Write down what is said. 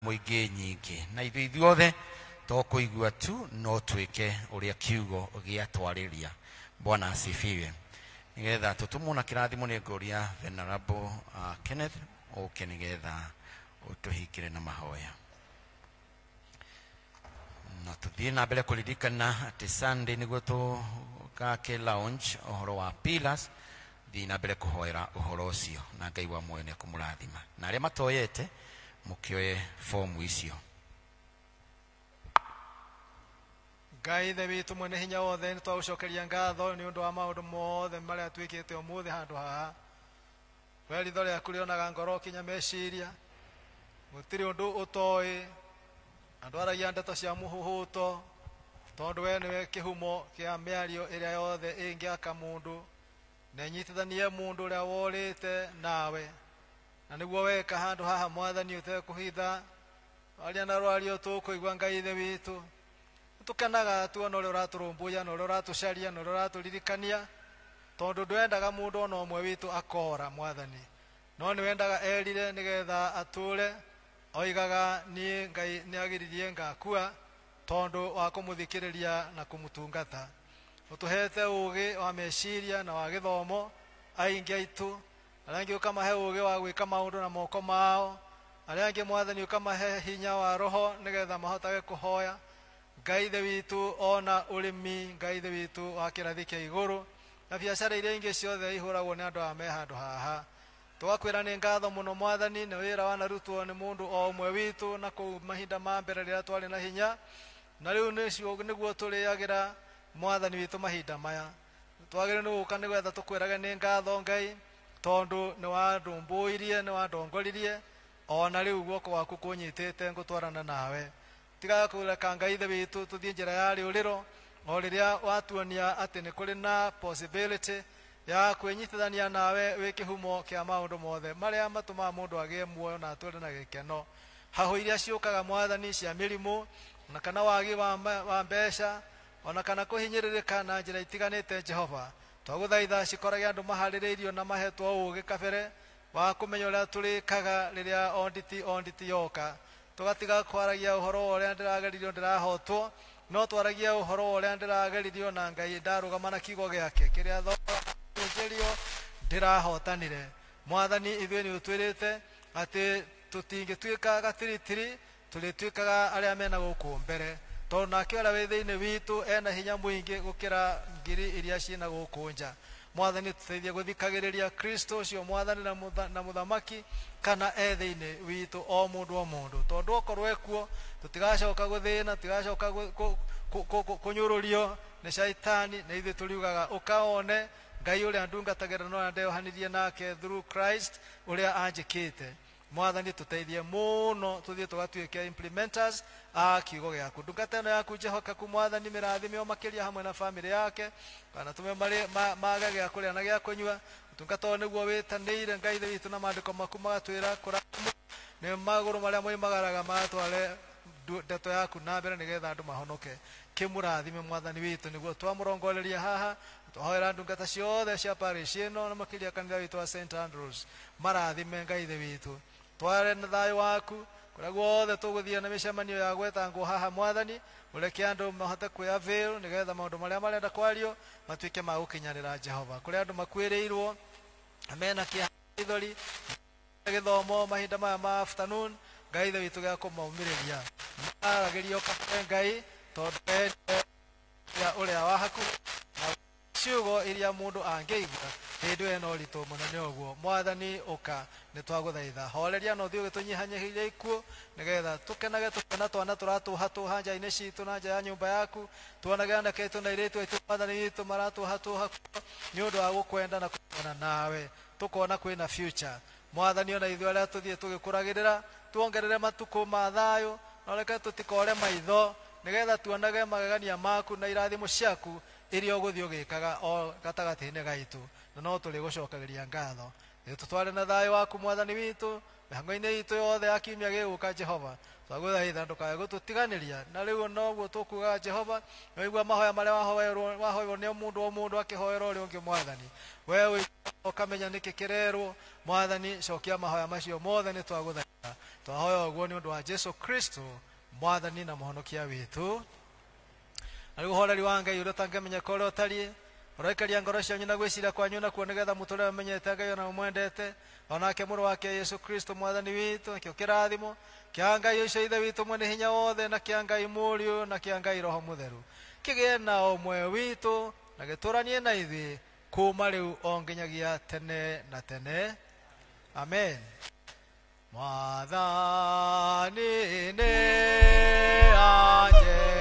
Mũingĩ nyingĩ na ithuĩ ithuothe to kũigua tu no twĩke ũrĩa kiugo gĩatwarĩria. Bwana asifiwe. Nĩgetha tũtũmwo na kĩrathimo nĩ ngũria Venerable Kenneth ũke nĩgetha ũtũhingĩre na mahoya na tuthiĩ na mbere kũririkana atĩ Sunday nĩguo tũgake launch ũhoro wa pillars. Thiĩ na mbere kũhoera ũhoro ũcio na Ngai wa muoyo nĩ ekũmũrathima, na arĩa matoyete mũkĩoye fomu icio. Ngai Ithe witũ mwene hinya wothe, nĩ twagũcokeria ngatho nĩ ũndũ wa maũndũ mothe marĩa twĩkĩte ũmũthĩ handũ haha. We ritho rĩaku rĩonaga ngoro kinya meciria, gũtirĩ ũndũ ũtoĩ. Andũ aragia ndeto cia mũhũhũto, tondũ we nĩwe kĩhumo kĩa mĩario ĩrĩa yothe ĩngĩaka mũndũ na ĩnyitithanie mũndũ ũrĩa worĩte nawe, na nĩguo weka handũ haha Mwathani ũtekũhitha aria na rwario tũkũigua. Ngai Ithe witũ, tũkenaga tuona ũrĩa ũratũrũmbũiya na ũrĩa ũratũcaria na ũrĩa ũratũririkania, tondũ ndwendaga mũndũ ona ũmwe witũ akora Mwathani, no nĩ wendaga erire nĩgetha atũre. Oigaga niĩ Ngai nĩ agiririe ngakua tondũ wa kũmũthikĩrĩria na kũmũtungata. Ũtũhete ũgĩ wa meciria na wa gĩthomo aingĩ aitũ, arĩa angĩ ũkamahe ũgĩ wa gwĩka maũndũ na moko mao, arĩa angĩ Mwathani ũkamahe hinya wa roho nĩgetha mahotage kũhoya. Ngai Ithe witũ, ona ũrĩmi, Ngai Ithe witũ wa kĩrathi kĩa igũrũ, na biacara iria ingĩ ciothe ihũragwo nĩ andũ aya me handũ haha, tũgakwĩra nĩ ngatho mũno Mwathani nĩ wĩra wanarutwo nĩ mũndũ o ũmwe witũ na kũu mahinda ma mbere rĩrĩa twarĩ na hinya, na rĩu nĩguo tũrĩagĩra Mwathani witũ mahinda maya. Twagĩrĩirwo nĩ gũka nĩgetha tũkwĩrage nĩ ngatho Ngai, tondũ nĩ wandũmbũirie, nĩ wandongoririe, ona rĩu guoko gwaku kũnyitĩte ngũtwarana nawe. Tigaga kũreka Ngai Ithe witũ tũthiĩ njĩra ya rĩũrĩro o rĩrĩa watuonia atĩ nĩ kũrĩ na possibility ya kwĩnyitithania nawe wĩ kĩhumo kĩa maũndũ mothe marĩa matũmaga mũndũ agĩe muoyo na atũre na gĩkeno. Hahũ iria ciũkaga Mwathani cia mĩrimũ ona kana wagi wa mbeca ona kana kũhinyĩrĩrĩka na njĩra itiganĩte, Jehova, twagũthaitha cikorage andũ maharĩrĩirio na mahetwo ũgĩ kabere wa kũmenya ũrĩa tũrĩkaga rĩrĩa onditi onditi yoka. Tũgatiga kwaragia ũhoro wa ũrĩa ndĩrageririo ndĩrahotwo, no twaragie ũhoro wa ũrĩa ndĩrageririo na Ngai ndarũgama na kiugo gĩake kĩrĩa thonjĩrio ndĩrahotanire. Mwathani, ithuĩ nĩ ũtwĩrĩte atĩ tũtingĩtuĩka gatiritiri, tũrĩtuĩkaga arĩa mena gũkũ mbere, tondũ nake ũrĩa wĩ thĩinĩ witũ ena hinya mũingĩ gũkĩra ngiri iria ciĩna gũkũ nja. Mwathani, tũteithie gũthikagĩrĩria Kristo ũcio Mwathani na mũthamaki kana e thĩinĩ witũ o mũndũ o mũndũ, tondũ okorwo ekuo tũtigacoka gũthĩna, tũtigacoka kũnyũrũrio nĩ caitani, na ithuĩ tũriugaga ũkaone Ngai ũrĩa ndungatagĩra na ũrĩa ndeohanirie nake through Christ ũrĩa anjĩkĩte. Mwathani, tũteithie mũno tũthiĩ tũgatuĩke implementers a kiugo gĩaku. Ndungata ĩno yaku njĩhokeku Mwathani, mĩrathime o makĩria hamwe na famĩlĩ yake, kana tũme mage gĩa kũrĩa na gĩa kũnyua. Ũtungata ũyũ nĩguo wĩtanĩire Ngai Ithe witũ, na maandĩko maku magatwĩra kũrathimwo nĩ magũrũ marĩa moimagaraga magatware ndeto yaku na mbere nĩgetha andũ mahonoke. Kĩmũrathime Mwathani witũ nĩguo twamũrongoreria haha. Twahoera ndungata ciothe cia parish ĩno na makĩria kanitha witũ wa St Andrews, marathime Ngai Ithe witũ, tware na thayũ waku kũrĩa guothe tũgũthiĩ na mĩcemanio ya gwetangwo haha. Mwathani, ũreke andũ mahote kwĩ avail nĩgetha maũndũ marĩa marenda kwario matuĩke ma gũkinyanĩra. Jehova, kũrĩa andũ makuĩrĩirwo mena kĩeha, ithori gĩthomo mahinda maya ma afternoon, Ngai Ithe witũ gĩa kũmaumĩrĩria maragĩrio kabere Ngai, tondũ we nĩwe ũrĩa wa hakuhĩ na ciugo iria mũndũ angĩigua hĩndĩ ĩyo ĩna ũritũ mũnene ũguo. Mwathani, ũka nĩ twagũthaitha, horeria na ũthiĩ ũgĩtũnyihanyihĩria ikuũ nĩgetha tũkenage tũkĩona twana tũratũhatũha nja-inĩ citũ na nja ya nyũmba yaku, tuonage anake aitũ na airĩtu aitũ Mwathani witũ maratũhatũha kuo nĩ ũndũ wa gũkwenda na kũnyana nawe, tũkona kwĩna future. Mwathani, ona ithuĩ arĩa tũthiĩ tũgĩkũragĩrĩra, tuongerere matukũ ma thayũ na ũreke tũtikore maitho nĩgetha tuonage magegania maku na irathimo ciaku iria ũgũthiĩ ũgĩkaga o gatagatĩ-inĩ gaitũ, na no tũrĩgũcokagĩria ngatho. Tũtware na thayũ waku mwathani witũ mĩhango-inĩ itũ yothe ya kiumia gĩgũka Jehova. Twagũthaitha ndũkae gũtũtiganĩria na rĩu noguo tũkugaga Jehova nĩwaigua mahoya marĩa wahoerwo nĩ mũndũ o mũndũ akĩhoera ũrĩa ũngĩ mwathani. We ũkamenya nĩkĩ kĩrerwo mwathani, cokia mahoya macio mothe nĩ twagũthaitha. Twahoya ũguo nĩ ũndũ wa Jesu Kristo mwathani na mũhonokia witũ. Na rĩu ũhoreri wa Ngai ũrĩa ũtangĩmenyeka ũrĩa ũtariĩ ũraikaria ngoro cianyu na gwĩciria kwanyu nakuo nĩgetha mũtũre mũmenyete Ngai ona mũmwendete onake mũrũ wake Yesu Kristo mwathani witũ. Nakĩo kĩrathimo kĩa Ngai ũcio Ithe witũ mwene hinya wothe na kĩa Ngai Mũriũ na kĩa Ngai Roho Mũtheru kĩgĩe na ũmwe witũ na gĩtũranie na ithuĩ kuma rĩu o nginyagia tene na tene. Amen. Mwathani nĩ anjendete.